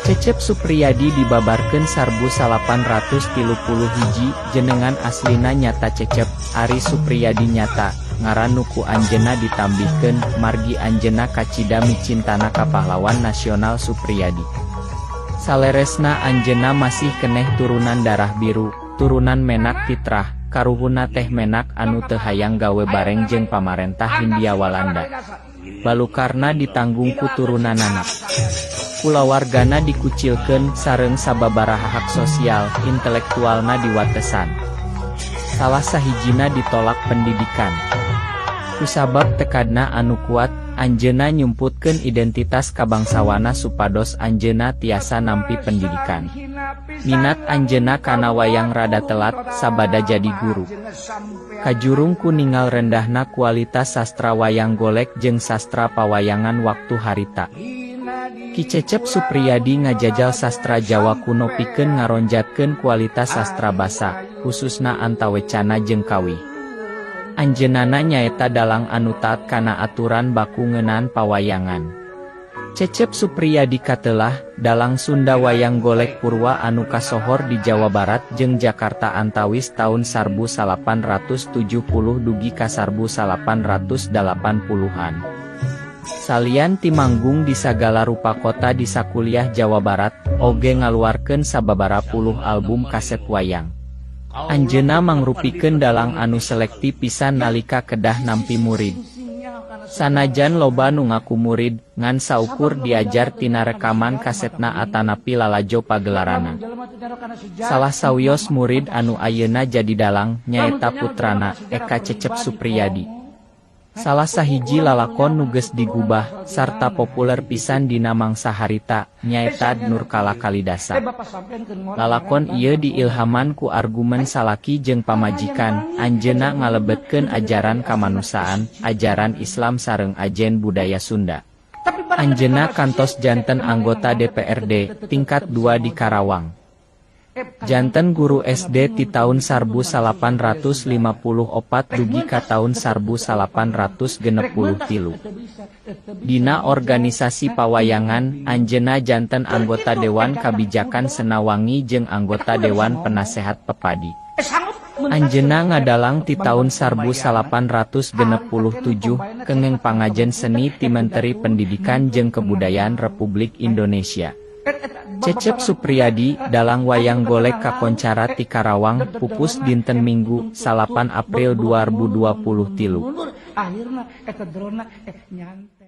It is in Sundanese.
Cecep Supriyadi dibabarkeun 1831, jenengan aslina nyata Cecep Ari Supriyadi, nyata ngaran nu ku anjeunna ditambihkeun margi anjeunna kacida micintana ka pahlawan nasional Supriyadi. Saleresna anjeunna masih keneh turunan darah biru, turunan menak fitrah, karuhunna teh menak anu teu hayang gawe bareng jeung pamarentah Hindia Walanda. Balukarna ditanggung ku turunanana. Kulawargana dikucilkeun sareng sababaraha hak sosial, intelektualna diwatesan. Salah sahijina ditolak pendidikan. Kusabab tekadna anu kuat, anjeunna nyumputkeun identitas kabangsawanna supados anjeunna tiasa nampi pendidikan. Minat anjeunna kana wayang rada telat sabada jadi guru. Kajurung ku ningal rendahna kualitas sastra wayang golek jeung sastra pawayangan waktu harita. Ki Cecep Supriyadi ngajajal sastra Jawa kuno pikeun ngaronjatkeun kualitas sastra basa, khususna antawecana jeung kawih. Anjeunna nyaeta dalang anu taat kana aturan baku ngeunaan pawayangan. Cecep Supriyadi katelah, dalang Sunda wayang golek purwa anu kasohor di Jawa Barat jeung Jakarta antawis taun 1870 dugi ka 1880-an. Salian ti manggung di sagala rupa kota di sakuliah Jawa Barat, oge ngaluarkeun sababaraha puluh album kaset wayang. Anjeunna mangrupikeun dalang anu selektif pisan nalika kedah nampi murid. Sanajan loba nu ngaku murid, ngan saukur diajar tina rekaman kasetna atanapi lalajo pagelaranna. Salah sawios murid anu ayeuna jadi dalang, nyaeta putrana, Eka Cecep Supriyadi. Salah sahiji lalakon nu geus digubah, sarta populer pisan dina mangsa harita, nyaeta Nurkala Kalidasa. Lalakon ieu diilhaman ku argumen salaki jeung pamajikan, anjeunna ngalebetkeun ajaran kamanusiaan, ajaran Islam sareng ajen budaya Sunda. Anjeunna kantos janten anggota DPRD, tingkat 2 di Karawang. Janten guru SD ti taun 1854 dugi ka taun 1863. Dina organisasi pawayangan, anjeunna janten anggota Dewan Kabijakan Senawangi jeung anggota Dewan Penasehat Pepadi. Anjeunna ngadalang ti taun 1867, kenging pangajen seni ti Menteri Pendidikan jeung Kebudayaan Republik Indonesia. Cecep Supriyadi, dalang wayang golek kakoncara ti Karawang, pupus dinten Minggu, 9 April 2023. Akhirna eta drona nyantet.